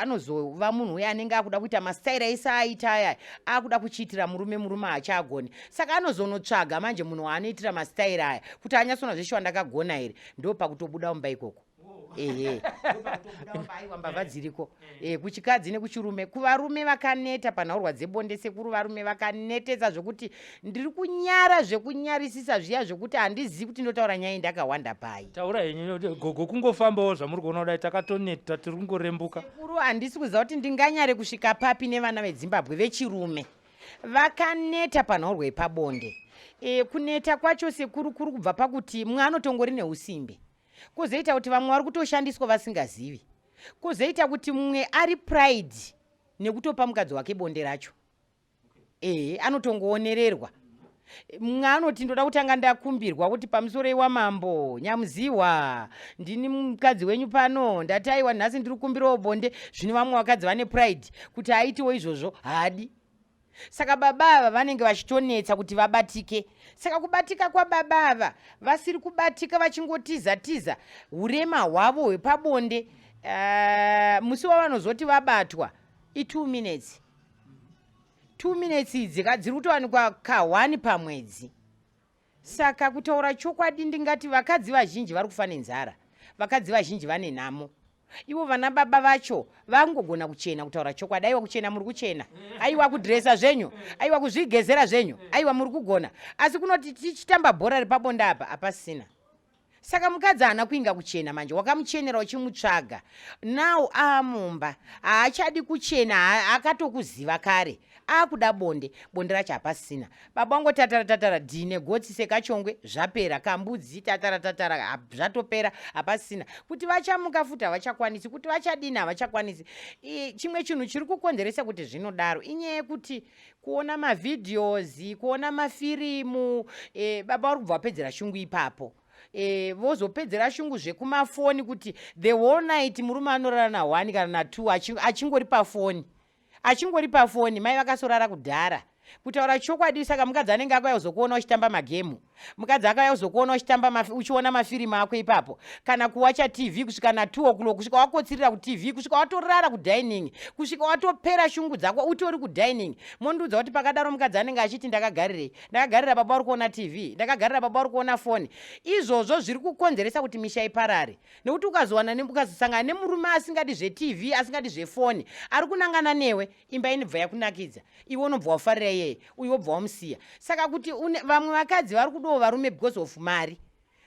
Anozova munhu uye anenge akuda kuita masitaira ese aaita aya, akuda kuchiitira murume, murume haachagoni. Saka anozonotsvaga manje munhu waanoitira masitaira aya kuti anyatsona zveshuwa ndakagona here. Ndo pakutobuda mumba ikoko. Ehe, aiwa, mbavha dziriko kuchikadzi nekuchirume. Kuvarume vakaneta panhaurwa dzebonde, sekuru, varume vakanetesa zvokuti ndiri kunyara zvekunyarisisa zviya zvokuti handizivi kuti ndotaura nyaya ndakawanda pai. Taura henyu gogo, kungofambawo zvamuri kuona kudai takatoneta, tiri kungorembuka. Sekuru, handisi kuziva kuti ndinganyare kusvika papi nevana veDzimbabwe vechirume vakaneta panhaurwa yepabonde. Kuneta kwacho, sekuru, kuri kubva pakuti mumwe anotongori neusimbe, kwozoita kuti vamwe vari kutoshandiswa vasingazivi, kwozoita kuti mumwe ari pride nekutopa mukadzi wake bonde racho. Ehe, anotongoonererwa. Mumwe anoti ndoda kutanga ndakumbirwa kuti pamusoro iwamambo Nyamuziwa, ndini mukadzi wenyu pano, ndati aiwa, nhasi ndiri kukumbirawo bonde. Zvino vamwe vakadzi vane pride kuti aitiwo izvozvo haadi. Saka baba ava vanenge vachitonetsa kuti vabatike. Saka kubatika kwababa ava, vasiri kubatika, vachingotiza tiza urema hwavo hwepabonde, musi wavanozoti vabatwa i2 minutes. 2 minutes idzi ka dziri kutowanikwa ka1 pamwedzi. Saka kutaura chokwadi, ndingati vakadzi vazhinji vari kufa nenzara, vakadzi vazhinji vane nhamo. Ivo vana baba vacho vangogona kuchena. Kutaura chokwadi, aiwa, kuchena muri kuchena, aiwa, kudhiresa zvenyu, aiwa, kuzvigezera zvenyu, aiwa, muri kugona, asi kunoti tichitamba bhora repabonde apa hapasina. Saka mukadzi haana kuinga kuchena manje, wakamuchenera uchimutsvaga. Now aamumba, haachadi kuchena, akatokuziva kare, akuda bonde. Bonde racho hapasina. Baba wango tatara tatara dhine gotsi sekachongwe, zvapera kambudzi, tatara tatara, zvatopera, hapasina. Kuti vachamuka futi havachakwanisi, kuti vachadini havachakwanisi. Chimwe chinhu chiri kukonzeresa kuti zvinodaro inyaya yekuti kuona mavideos, kuona mafirimu. Baba vari kubva vapedzera shungu ipapo. Vozopedzera shungu zvekumafoni kuti the whole night murume anorara na1 kana na2 achingori pafoni, achingori pafoni. Mai vakasorara kudhara, kutaura chokwadi. Saka mukadzi anenge akauya kuzokuona uchitamba magemu, mukadzi akauya kuzokuona uchitamba, uchiona mafirimu ako ipapo, kana kuwacha TV kusvika na2 o'clock, kusvika wakotsirira kuTV, kusvika watorara kudining, kusvika watopera shungu dzako utori kudining. Mondiudza kuti pakadaro mukadzi anenge achiti ndakagarirei? Ndakagarira baba uri kuona TV, ndakagarira baba uri kuona foni. Izvozvo zviri kukonzeresa kuti misha iparare, nekuti ukazowana, ukazosangana nemurume asingadi zveTV, asingadi zvefoni, ari kunangana newe, imba inobva yakunakidza, iwe unobva wafarira iyeye, uyu wobva wamusiya. Saka kuti vamwe vakadzi vari kudawo varume because of mari.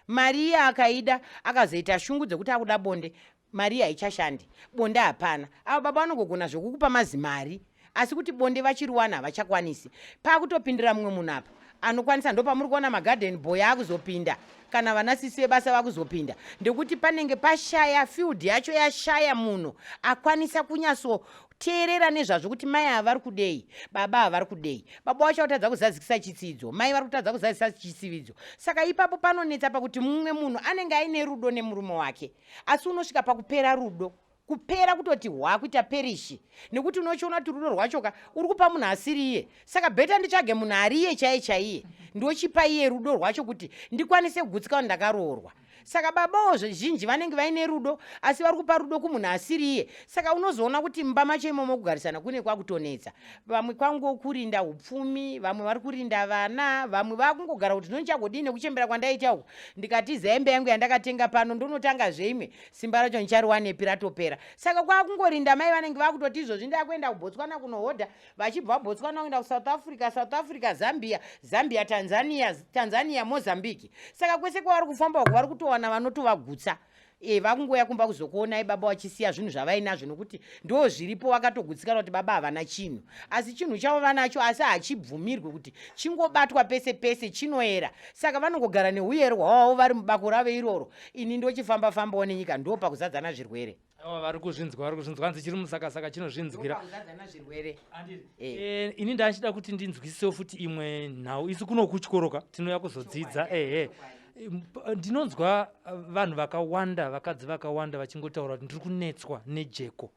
Mari iye akaida, akazoita shungu dzekuti akuda bonde, mari iyi haichashandi, bonde hapana. Avo baba vanongogona zvokukupa mazimari, asi kuti bonde vachiriwana havachakwanisi. Paakutopindira mumwe munhu apa anokwanisa, ndo pamuri kuona magarden boy akuzopinda kana vana sisi vebasa vakuzopinda, ndekuti panenge pashaya field yacho, yashaya munhu akwanisa kunyatsoteerera nezvazvo kuti mai ava vari kudei, baba ava vari kudei. Baba vacho vakutadza kuzadzikisa chitsidzo, mai vari kutadza kuzadzisa chitsividzo. Saka ipapo panonetsa pakuti mumwe munhu anenge aine rudo nemurume wake, asi unosvika pakupera rudo, kupera kutoti hwa kuita perishi, nekuti unochiona kuti rudo rwacho ka uri kupa munhu asiri iye. Saka better nditsvage munhu ari iye chaiye chaiye, ndochipa iye rudo rwacho kuti ndikwanise kugutsika kuti ndakaroorwa. Saka babawo zhinji vanenge vaine rudo, asi vari kupa rudo kumunhu asiri iye. Saka unozoona kuti mumba macho imomo kugarisana kune kwakutonetsa. Vamwe kwangokurinda upfumi, vamwe vari kurinda vana, vamwe vakungogara kuti ndonichagodii nekuchembera kwandaita uku, ndikatiza hembe yangu yandakatenga pano, ndonotangazve imwe, simba racho ndichariwanepi ratopera? Saka kwakungorinda. Mai vanenge vakutoti izvozvi ndakuenda kuBotswana kunohodha, vachibva Botswana kuenda kuSouth Africa, South Africa Zambia, Zambia Tanzania, Tanzania Mozambique. Saka kwese kwavari kufamba uku vari kutowana vanotovagutsa. Vakungoya kumba kuzokuonai baba vachisiya zvinhu zvavainazvo, nokuti ndo zviripo. Vakatogutsikana kuti baba havana chinhu, asi chinhu chavo vanacho, asi hachibvumirwi kuti chingobatwa pese pese, chinoera. Saka vanongogara neuyero hwavavo vari mubako ravo iroro. Ini ndochifamba fambawo nenyika, ndo pakuzadzana zvirwere. Ava vari kuzvinzwa, vari kuzvinzwa, hanzi chiri musakasaka chinozvinzwira. Ndopakuzadzana zvirwere. Ini ndachida kuti ndinzwisisewo futi imwe nhau. Isu kuno kuchikoroka tinouya kuzodzidza. Ehe, ndinonzwa vanhu vakawanda, vakadzi vakawanda vachingotaura kuti ndiri kunetswa nejeko.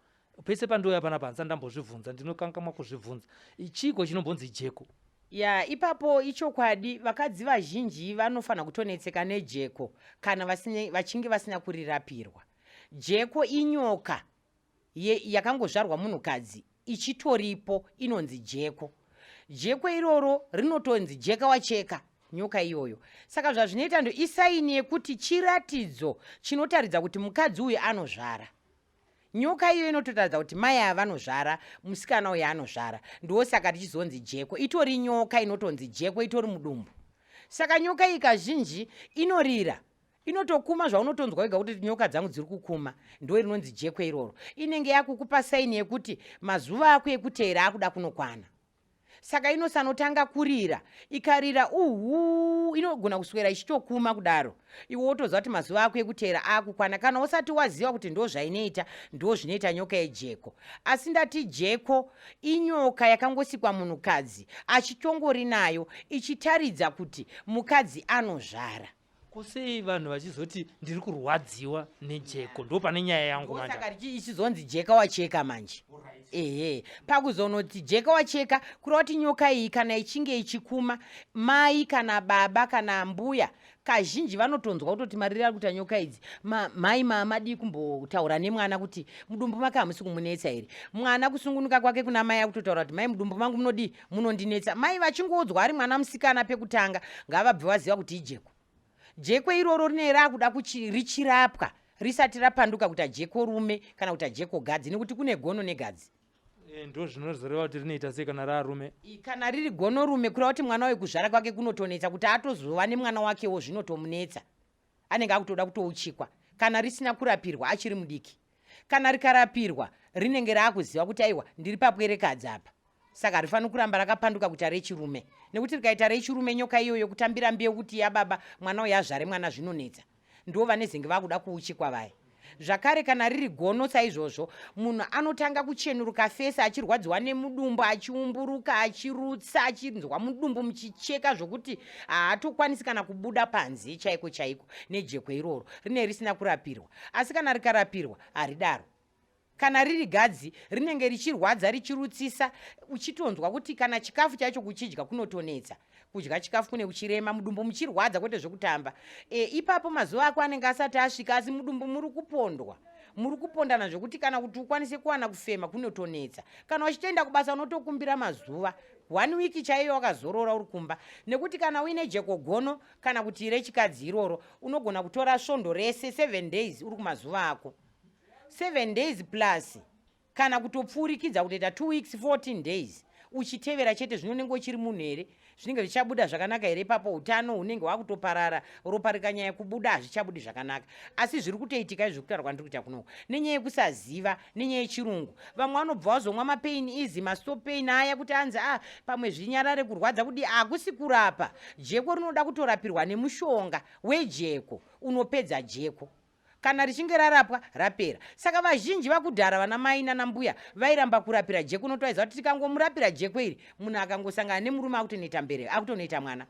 Pese pandouya panapa handisati ndambozvibvunza, ndinokangamwa kuzvibvunza. Chiiko chinombonzi jeko? Ya, ipapo ichokwadi, vakadzi vazhinji vanofanira kutonetseka nejeko kana vachinge vasina kurirapirwa. Jeko inyoka. Yakangozvarwa munhukadzi ichitoripo inonzi jeko. Jeko iroro rinotonzi jeka wacheka nyoka iyoyo. Saka zvazvinoita ndo isaini yekuti chiratidzo chinotaridza kuti mukadzi uyu anozvara. Nyoka iyo inototaridza kuti mai ava vanozvara, musikana uyu anozvara. Ndosaka richizonzi jeko. Itori nyoka inotonzi jeko, itori mudumbu. Saka nyoka iyi kazhinji inorira, inotokuma zvaunotonzwa wega kuti nyoka dzangu dziri kukuma. Ndo rinonzi jeko iroro. Inenge yakukupa saini yekuti mazuva ako ekuteera akuda kunokwana. Saka inosanotanga kurira, ikarira uhu, inogona kuswera ichitokuma kudaro, iwe wotoziva kuti mazuva ako ekuteera akukwana. Kana usati waziva kuti ndo zvainoita, ndo zvinoita nyoka yejeko. Asi ndati jeko inyoka yakangosikwa munhukadzi achitongori nayo, ichitaridza kuti mukadzi anozvara. Ko sei vanhu vachizoti ndiri kurwadziwa nejeko? Ndo pane nyaya yangu manje. Saka ichizonzi jeka wacheka manje. Ehe, pakuzonoti jeka wacheka kureva kuti nyoka iyi kana ichinge ichikuma, mai kana baba kana mbuya kazhinji vanotonzwa kutoti mariri ari kuita nyoka idzi. Mai madii kumbotaura nemwana kuti mudumbu make hamusi kumunetsa here? Mwana kusungunuka kwake kuna mai akutotaura kuti mai mudumbu mangu munodii, munondinetsa. Mai vachingoudzwa ari mwana musikana pekutanga ngavabve vaziva kuti ijeko. Jeko iroro rinenge rakuda richirapwa risati rapanduka kuita jeko rume kana kuita jeko gadzi, nekuti kune gono negadzi. Ndo zvinozoreva kuti rinoita sei kana raarume? Kana riri gono rume kureva kuti mwana uyu kuzvara kwake kunotonetsa, kuti atozova nemwana wakewo zvinotomunetsa, anenge akutoda kutouchikwa kana risina kurapirwa achiri mudiki. Kana rikarapirwa rinenge raakuziva kuti aiwa ndiri papwerekadzi apa, saka harifaniri kuramba rakapanduka kuita rechirume, nekuti rikaita rechirume nyoka iyoyo kutambira mbeu kuti yababa mwana uyu azvare mwana zvinonetsa. Ndo vanezenge vakuda kuuchikwa vaya. Zvakare kana riri gono saizvozvo, munhu anotanga kuchenuruka fesi, achirwadziwa nemudumbu, achiumburuka, achirutsa, achinzwa mudumbu muchicheka zvokuti haatokwanisi kana kubuda panze chaiko chaiko nejeko iroro rinenge risina kurapirwa. Asi kana rikarapirwa haridaro. Kana riri gadzi rinenge richirwadza richirutsisa, uchitonzwa kuti kana chikafu chacho kuchidya kunotonetsa. Kudya chikafu kune kuchirema, mudumbu muchirwadza kwete zvekutamba. Ipapo mazuva ako anenge asati asvika, asi mudumbu muri kupondwa. Muri kupondana zvekuti kana kuti ukwanise kuwana kufema kunotonetsa. Kana uchitoenda kubasa unotokumbira mazuva 1 week chaiyo wakazorora uri kumba, nekuti kana uine jeko gono kana kuti rechikadzi iroro unogona kutora svondo rese 7 days uri kumazuva ako. 7 days plus kana kutopfuurikidza kutoita 2 weeks 14 days uchitevera chete. Zvinonenge uchiri munhu here? Zvinenge zvichabuda zvakanaka here? Ipapo utano hunenge hwakutoparara, ropa rikanyanya kubuda hazvichabudi zvakanaka. Asi zviri kutoitika izvi kutaura kwandiri kuita kunoku nenyaya yekusaziva, nenyaya yechirungu. Vamwe vanobva vazomwa mapain easy, mastop pain aya kuti anzi pamwe zvinyarare kurwadza kudii. Hakusi kurapa. Jeko rinoda kutorapirwa nemushonga wejeko unopedza jeko. Kana richinge rarapwa rapera. Saka vazhinji vakudhara vana mai nana mbuya vairamba kurapira jeko, nokuti vaiziva kuti tikangomurapira jeko iri, munhu akangosangana nemurume akutonoita mbereko, akutonoita mwana.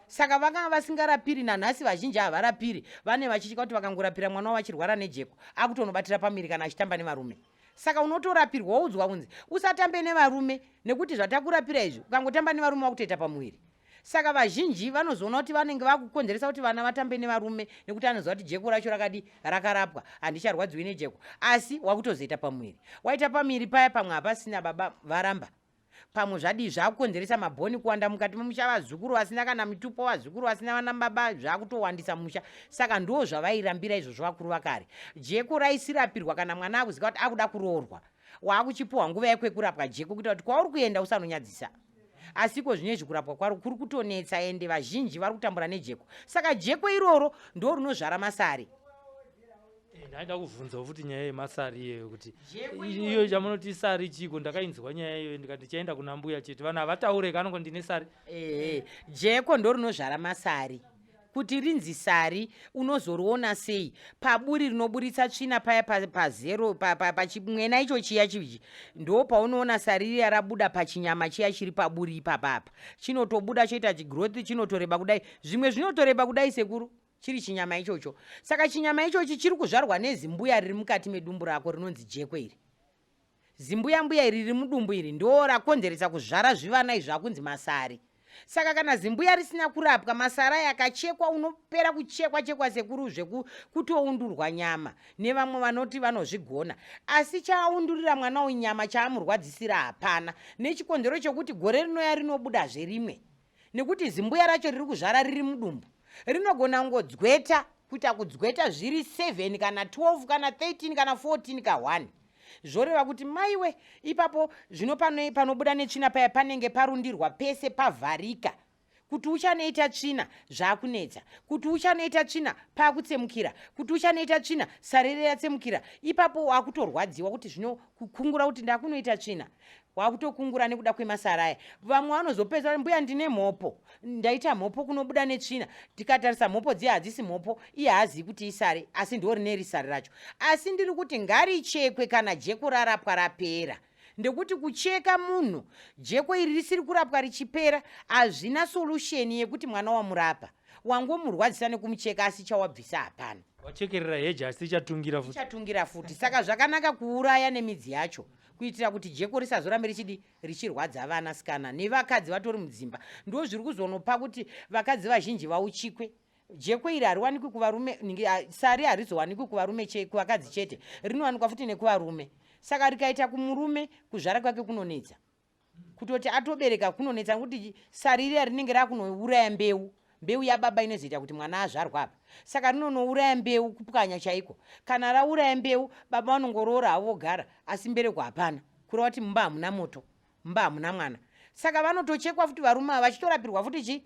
Saka vakanga vasingarapiri. Nanhasi vazhinji havarapiri, vane vachitya kuti vakangorapira mwana wavo achirwara nejeko akutonobatira pamiri kana achitamba nevarume. Saka unotorapirwa woudzwa kunzi usatambe nevarume, nekuti zvatakurapira izvi ukangotamba nevarume wakutoita pamuviri. Saka vazhinji vanozoona kuti vanenge vakukonzeresa kuti vana vatambe nevarume, nekuti anoziva kuti jeko racho rakadi rakarapwa, handicharwadziwi nejeko, asi wakutozoita pamuviri. Waita pamuviri paya pamwe hapasina baba varamba, pamwe zvadii, zvakukonzeresa mabhoni kuwanda mukati memusha, vazukuru vasina kana mitupo, vazukuru vasina vana baba, zvakutowandisa musha. Saka ndo zvavairambira izvozvo vakuru vakare. Jeko raisirapirwa kana mwana akuziva kuti akuda kuroorwa, waakuchipuhwa nguva yako yekurapwa jeko kuita kuti kwauri kuenda usanonyadzisa. Asi iko zvino izvi kurapwa kwaro kuri kutonetsa, ende vazhinji vari kutambura nejeko. Saka jeko iroro ndo rinozvara masari. Ndaida kuvhunzawo futi nyaya yemasari iyeyo, kuti iyo chamunoti sari chiko? Ndakainzwa nyaya iyoyo ndikati ndichaenda kuna mbuya chete, vanhu havataure kanongo ndine sari. Ehe, jeko ndo rinozvara masari. Kuti rinzi sari unozoriona sei? Paburi rinoburitsa tsvina paya pazero pachimwena icho chiya chiji, ndo paunoona sari riya rabuda pachinyama chiya chiri paburi ipapa. Apa chinotobuda choita chigrowth, chinotoreba kudai, zvimwe zvinotoreba kudai sekuru, chiri chinyama ichocho. Saka chinyama ichochi chiri kuzvarwa nezimbuya riri mukati medumbu rako rinonzi jeko iri. Zimbuya mbuya iri riri mudumbu iri ndo rakonzeresa kuzvara zvivana izvi zvakunzi masari. Saka kana zimbuya risina kurapwa, masara aya akachekwa, unopera kuchekwa chekwa sekuru, zvekutoundurwa nyama nevamwe vanoti vanozvigona, asi chaaundurira mwana uyu nyama chaamurwadzisira hapana, nechikonzero chokuti gore rinoya rinobudazve rimwe, nekuti zimbuya racho riri kuzvara riri mudumbu rinogona kungodzweta, kuita kudzweta zviri 7 kana 12 kana 13 kana 14 ka 1. Zvoreva kuti maiwe, ipapo zvino panobuda netsvina paya panenge parundirwa pese, pavharika. Kuti uchanoita tsvina zvakunetsa, kuti uchanoita tsvina pakutsemukira, kuti uchanoita tsvina sarere yatsemukira. Ipapo wakutorwadziwa kuti zvino kukungura kuti ndakunoita tsvina, wakutokungura nekuda kwemasara aya. Vamwe vanozopedza, "Mbuya, ndine mhopo, ndaita mhopo kunobuda netsvina." Tikatarisa mhopo dziya hadzisi mhopo, iye haazivi kuti isare, asi ndo rine risare racho. Asi ndiri kuti ngarichekwe kana jeko rarapwa rapera, ndekuti kucheka munhu jeko iri risiri kurapwa richipera hazvina solution yekuti mwana wamurapa. Wangomurwadzisa nekumucheka, asi chawabvisa hapana. Wachekerera heji, asi ichatungira futi. Ichatungira futi. Saka zvakanaka kuuraya nemidzi yacho, kuitira kuti jeko risazorambe richidi richirwadza vanasikana nevakadzi vatori mudzimba. Ndo zviri kuzonopa kuti vakadzi vazhinji vauchikwe. Jeko iri hariwanikwi kuvarume, sari harizowanikwi kuvarume, kuvakadzi chete, rinowanikwa futi nekuvarume. Saka rikaita kumurume, kuzvara kwake kunonetsa, kutoti atobereka kunonetsa, nekuti sari riya rinenge rakunouraya mbeu, mbeu yababa inozoita kuti mwana azvarwa apa. Saka rinonouraya mbeu, kupwanya chaiko. Kana rauraya mbeu, baba vanongoroora havo vogara, asi mbereko hapana, kureva kuti mumba hamuna moto, mumba hamuna mwana. Saka vanotochekwa futi varume ava, vachitorapirwa futi chi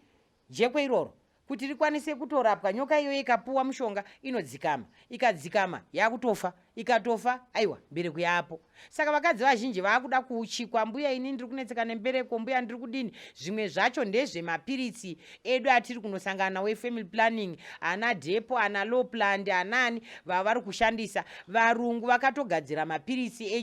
jekwe iroro kuti rikwanise kutorapwa. Nyoka iyoyo ikapuwa mushonga inodzikama, ikadzikama yakutofa, ikatofa aiwa, mbereko yaapo. Saka vakadzi vazhinji vaakuda kuuchikwa. "Mbuya, ini ndiri kunetseka nembereko, mbuya, ndiri kudini?" Zvimwe zvacho ndezvemapiritsi edu atiri kunosangana nawo efamily planning, ana Depo, ana Lopland, anaani vavari kushandisa. Varungu vakatogadzira mapiritsi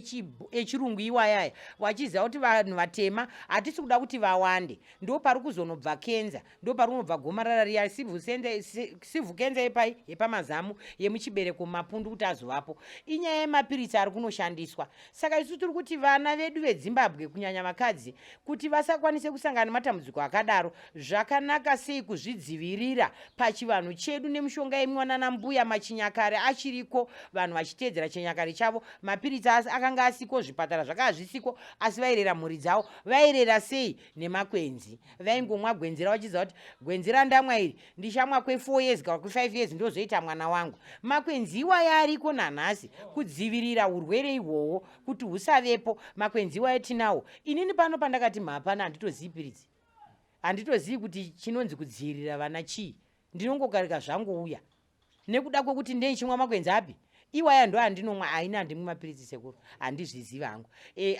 echirungu iwayaya vachiziva kuti vanhu vatema hatisi kuda kuti vawande. Ndo pari kuzonobva kenza, ndo pari kunobva gomarara riya, cervical cancer yepai, yepamazamu, yemuchibereko, mumapundu, kuti azovapo inyaya yemapiritsi ari kunoshandiswa. Saka isu tiri kuti vana vedu veDzimbabwe, kunyanya vakadzi, kuti vasakwanise kusangana nematambudziko akadaro, zvakanaka sei kuzvidzivirira pachivanhu chedu nemishonga yemwiwa nana mbuya. Machinyakare achiriko, vanhu vachiteedzera chinyakare chavo. Mapiritsi akanga asiko, zvipatara zvakanga zvisiko, asi vairera mhuri dzavo. Vairera sei? Nemakwenzi. Vaingomwa gwenzi ravo vachiziva kuti gwenzi randamwa iri ndichamwa kwe4 years kana kwe5 years, ndozoita mwana wangu. Makwenzi iwayo ariko nanhasi kudzivirira urwere ihwohwo kuti husavepo. Makwenzi iwayo tinawo. Inini pano pandakati mhapana, handitozivi piritsi, handitozivi kuti chinonzi kudzivirira vana chii. Ndinongokarika zvangouya nekuda kwekuti ndeichimwa makwenzi api iwaya, ndo andinomwa. Aina, handimwi mapiritsi sekuru, handizvizivi hangu.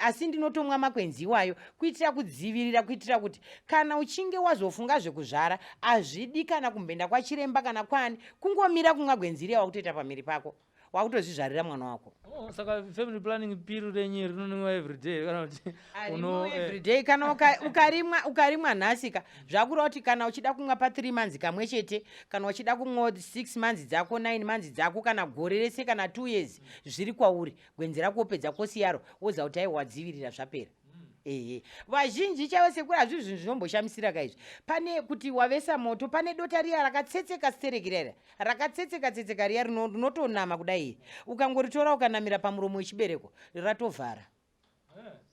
Asi ndinotomwa makwenzi iwayo kuitira kudzivirira, kuitira kuti kana uchinge wazofunga zvekuzvara, hazvidi kana kumboenda kwachiremba kana kwani, kungomira kumwa gwenzi riya, wakutoita pamiri pako, wakutozvizvarira mwana wako. Oh, saka family planning pill renyu rinonwiwa everyday kana kuti uno Everyday. Kana ukarimwa nhasi ka, zvakureva kuti kana uchida kumwa pa3 months kamwe chete, kana uchida kumwa 6 months dzako, 9 months dzako, kana gore rese, kana 2 years, zviri kwauri. Gwenzi rako wopedza kosi yaro, woziva kuti aiwa, wadzivirira, zvapera. Ehe, vazhinji chaivo sekuri, hazvi zvinhu zvinomboshamisira kaizvi. Pane kuti wavesa moto, pane dota riya rakatsetseka stereki riya rakatsetseka tsetseka riya, rinotonama kudai. Ukangoritora ukanamira pamuromo wechibereko, ratovhara.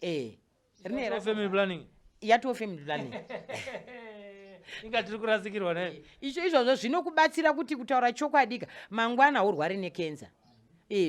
Rine family planning. Yatoo family planning. Inga tiri kurasikirwa naye. Izvo izvozvo zvinokubatsira kuti, kutaura chokwadika, mangwana haurwari nekenza.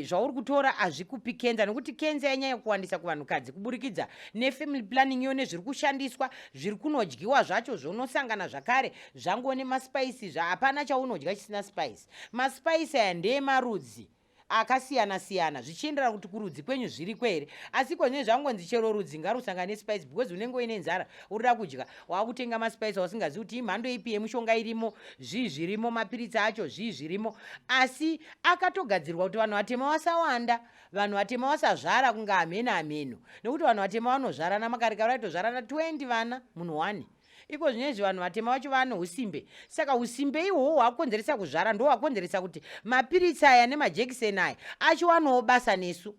Zvauri kutora hazvikupi kenza, nekuti kenza yanyanya kuwandisa kuvanhukadzi kuburikidza nefamily planning iyo, nezviri kushandiswa, zviri kunodyiwa zvacho zvonosangana zvakare, zvangoo nemaspice. Hapana chaunodya chisina spice. Maspice aya ndeemarudzi akasiyana siyana, zvichienderana kuti kurudzi kwenyu zviriko here. Asi kozvine zvangonzi chero rudzi ngarusangane nespice, because unenge uine nzara, urida kudya, wakutenga maspice ausingazivi kuti imhando ipi yemushonga irimo, zvii zvirimo, mapiritsi acho zvii zvirimo. Asi akatogadzirwa kuti vanhu vatema vasawanda, vanhu vatema vasazvara kunge hameno hameno, nekuti vanhu vatema vanozvarana makarikaro, aitozvarana 20 vana munhu 1. Iko zvinezvi vanhu vatema vacho vane usimbe, saka usimbe ihwohwo hwakonzeresa kuzvara, ndo hwakonzeresa kuti mapiritsi aya nemajekiseni aya achiwanawo basa nesu.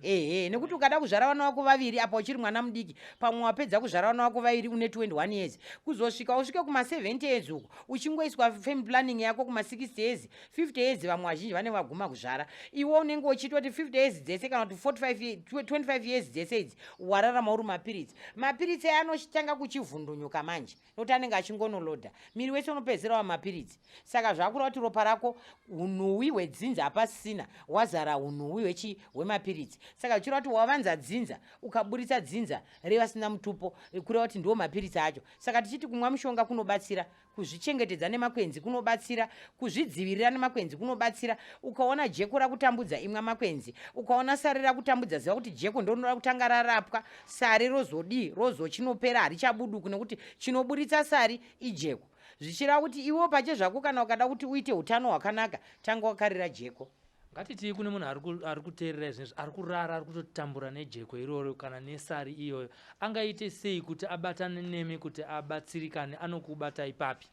Ehe, nekuti ukada kuzvara vana vako vaviri apa uchiri mwana mudiki, pamwe wapedza kuzvara vana vako vaviri une 21 years, kuzosvika usvike kuma70 years uku uchingoiswa family planning yako kuma60 years, 50 years, vamwe vazhinji vanenge vaguma kuzvara. Iwe unenge uchitoti 50 years dzese kana kuti 45, 25 years dzese idzi wararama uri mapiritsi. Mapiritsi aya anotanga kuchivhundunyuka manje, nokuti anenge achingonolodha miri wese, unopedzisira wamapiritsi. Saka zvakureva kuti ropa rako, unhuwi hwedzinza hapasisina, wazara unhuwi hwemapiritsi. Saka zvichireva kuti wavanza dzinza, ukaburitsa dzinza revasina mutupo, kureva kuti ndiwo mapiritsi acho. Saka tichiti kumwa mushonga kunobatsira, kuzvichengetedza nemakwenzi kunobatsira, kuzvidzivirira nemakwenzi kunobatsira. Ukaona jeko rakutambudza, imwa makwenzi. Ukaona sare rakutambudza, ziva kuti jeko ndorinoda kutanga rarapwa, sare rozodii, rozochinopera, harichabuduku, nekuti chinoburitsa sari ijeko. Zvichireva kuti iwo pache zvako, kana ukada kuti uite utano hwakanaka, tanga wakarira jeko. Ngatitii kune munhu ari kuteerera izvinezvi, ari kurara, ari kutotambura nejeko iroro kana nesari iyoyo, angaite sei kuti abatane nemi, kuti abatsirikane? Anokubatai papi?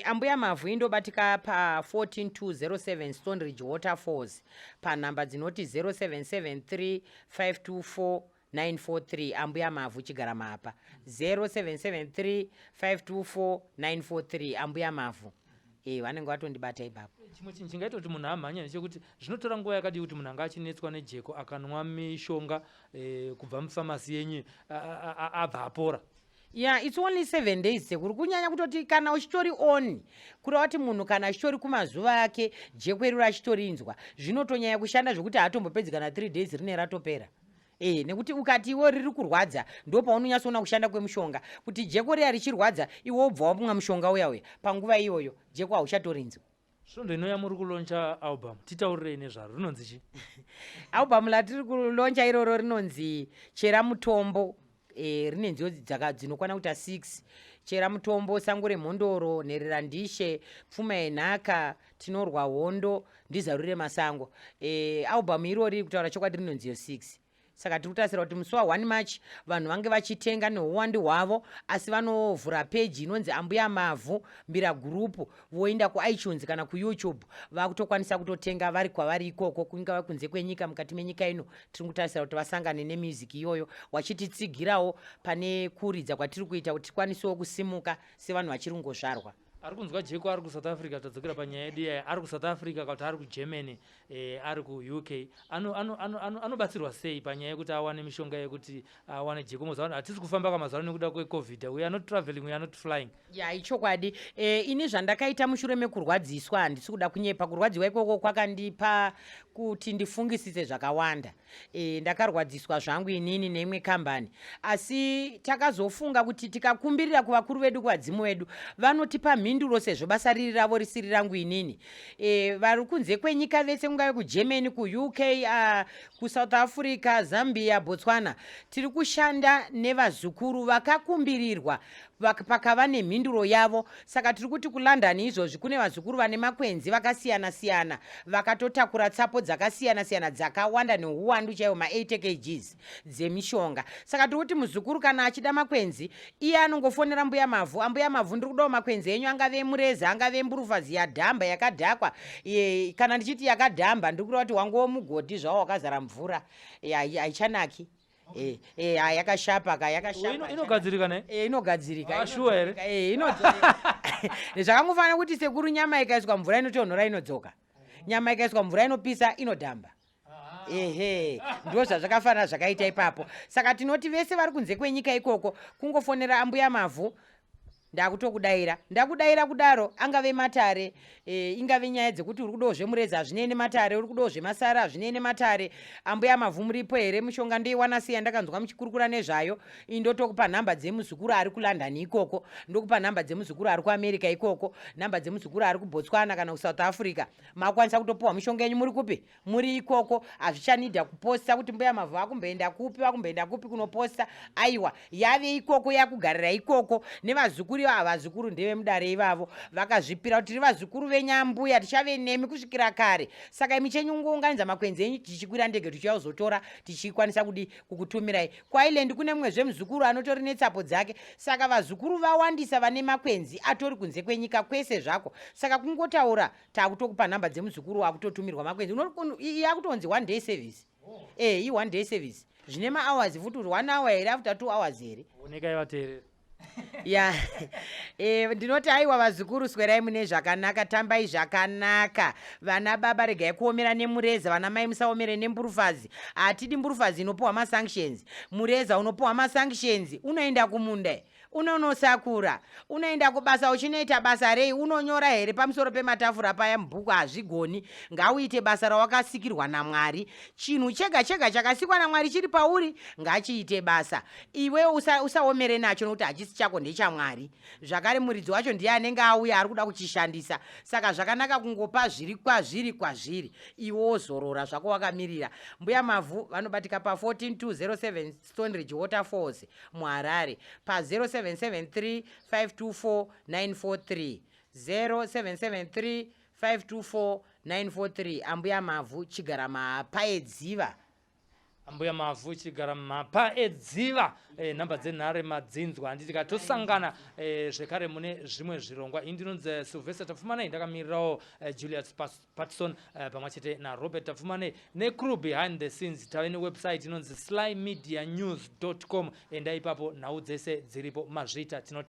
Ambuya Mavhu indobatika pa14207 Stoneridge Waterfalls, panhamba dzinoti 0773 524 943. Ambuya Mavhu, Chigaramapa, 0773 524 943. Ambuya Mavhu, vanenge vatondibata ipapo. Chimwe chinhu chingaita kuti munhu amhanya ndechekuti zvinotora nguva yakadii kuti munhu anga achinetswa nejeko akanwa mishonga kubva mufamasi yenyu abva apora? Yeah, it's only 7 days, sekuru. Kunyanya kutoti kana uchitori on, kureva kuti munhu kana achitori kumazuva ake, jeko iroro achitorinzwa, zvinotonyanya kushanda zvokuti haatombopedzi kana 3 days, rine ratopera. Nekuti ukati iwe riri kurwadza, ndo paunonyatsoona kushanda kwemushonga, kuti jeko riya richirwadza, iwe wobva wamwa mushonga uya uya, panguva iyoyo jeko hauchatorinzwa. Svondo inouya muri kulauncha album, titaurirei nezvaro, rinonzi chi? Album latiri kulauncha iroro rinonzi Chera Mutombo. Rine nziyo dzinokwana kuita 6: Chera Mutombo, Sango reMhondoro, Nherera Ndishe, Pfuma Yenhaka, Tinorwa Hondo, Ndizarurire Masango. Album irori, kutaura chokwadi, rine nziyo 6. Saka tiri kutarisira kuti musi wa1 March vanhu vange vachitenga neuwandu hwavo, asi vanovhura peji inonzi Ambuya Mavhu Mbira Group, voenda kuiTunes kana kuYouTube, vakutokwanisa kutotenga vari kwavari ikoko, kungava kunze kwenyika, mukati menyika ino. Tiri kutarisira kuti vasangane nemusic iyoyo, vachititsigirawo pane kuridza kwatiri kuita, kuti tikwanisewo kusimuka sevanhu vachiri kungozvarwa. Ari kunzwa jeko ari kuSouth Africa, tadzokera panyaya yedu iyaya, ari kuSouth Africa kana kuti ari kuGermany, ari kuUK, anobatsirwa sei panyaya yekuti awane mishonga yekuti awane jeko? Moziva hatisi kufamba kamazuva ano nekuda kweCovid. We are not traveling, we are not flying. Ya, ichokwadi. Ini zvandakaita mushure mekurwadziswa, handisi kuda kunyepa, kurwadziwa ikoko kwakandipa kuti ndifungisise zvakawanda. Ndakarwadziswa zvangu inini neimwe kambani, asi takazofunga kuti tikakumbirira kuvakuru vedu, kuvadzimu vedu, vanotipa mhinduro, sezvo basa riri ravo, risiri rangu inini. Vari kunze kwenyika vese, kungave kuGermany, kuUK, kuSouth Africa, Zambia, Botswana, tiri kushanda nevazukuru vakakumbirirwa, pakava nemhinduro yavo. Saka tiri kuti kuLondon izvozvi kune vazukuru vane makwenzi vakasiyana siyana, vakatotakura tsapo dzakasiyana siyana dzakawanda neuwandu chaiwo, ma80 kgs dzemishonga. Saka tiri kuti muzukuru kana achida makwenzi, iye anongofonera Mbuya Mavhu: "Ambuya Mavhu, ndiri kudawo makwenzi enyu," angave emureza, angave emburufazi yadhamba, yakadhakwa. Kana ndichiti yakadhamba, ndiri kureva kuti wanguwo mugodhi zvawo wakazara mvura, haichanaki. Yakashapa ka, yakashapa. Inogadzirika ne? Inogadzirika. Ah, sure here? Inodzoka. Zvakangofanira kuti, sekuru, nyama ikaiswa mvura inotonhora inodzoka, nyama ikaiswa mvura inopisa inodhamba. Ehe, ndo zvazvakafanira zvakaita ipapo. Saka tinoti vese vari kunze kwenyika ikoko, kungofonera Ambuya Mavhu, ndakutokudayira, ndakudayira kudaro. Angave matare, ingave nyaya dzekuti uri kudawo zvemureza, hazvinei nematare, uri kudawo zvemasara, hazvinei nematare. "Ambuya Mavhu, muripo here? Mushonga ndoiwana sei yandakanzwa muchikurukura nezvayo?" Indotokupa nhamba dzemuzukuru ari kuLondon ikoko, ndokupa nhamba dzemuzukuru ari kuAmerica ikoko, nhamba dzemuzukuru ari kuBotswana kana kuSouth Africa. Makwanisa kutopiwa mishonga yenyu muri kupi, muri ikoko. Hazvichanidha kuposta kuti Mbuya Mavhu vakumboenda kupi, vakumboenda kupi kunoposta. Aiwa, yave ikoko, yakugarira ikoko nevazukuru ivavo. Vazukuru ndevemudare ivavo, vakazvipira kuti tiri vazukuru venyambuya, tichave nemi kusvikira kare. Saka imi chenyu kungounganidza makwenzi enyu, tichikwira ndege tichiuya kuzotora, tichikwanisa kudi kukutumirai. KuIreland kune mumwezve muzukuru anotori netsapo dzake. Saka vazukuru vawandisa vane makwenzi atori kunze kwenyika kwese zvako. Saka kungotaura, takutokupa nhamba dzemuzukuru, wakutotumirwa makwenzi. Yakutonzi one day service. E i-one day service, zvine mahours futi, kuti 1 hour here, after 2 hours here. Onekai vateereri. Ya, ndinoti aiwa, vazukuru, swerai mune zvakanaka, tambai zvakanaka. Vana baba, regai kuomera nemureza. Vana mai, musaomere nemburufazi. Hatidi mburufazi inopiwa masanctions. Mureza unopiwa masanctions, unoenda kumunda, unonosakura, unoenda kubasa, uchinoita basa rei? Unonyora here pamusoro pematafura paya mubhuku? Hazvigoni. Ngauite basa rawakasikirwa naMwari. Chinhu chega chega chakasikwa naMwari chiri pauri ngachiite basa. Iwe usaomere nacho, nokuti hachisi chako, ndechamwari. Zvakare muridzi wacho ndiye anenge auya ari kuda kuchishandisa. Saka zvakanaka kungopa zviri kwazviri kwazviri, iwe wozorora zvako wakamirira. Mbuya Mavhu vanobatika pa14207 Stoneridge Waterfalls muHarare, pa0773 524 943, 0773 524 943. Ambuya Mavhu, chigara mapa edziva. Ambuya Mavhu, chigara mapa edziva. Nhamba dzenhare madzinzwa, handiti? Tosangana zvekare mune zvimwe zvirongwa. Ini ndinonzi Sylvester Tapfumanei, ndakamirirawo Julius Patson pamwe chete naRobert Tapfumanei necrew behind the scenes. Tave newebsite inonzi slymedianews com. Enda ipapo, nhau dzese dziripo. Mazvita, tino.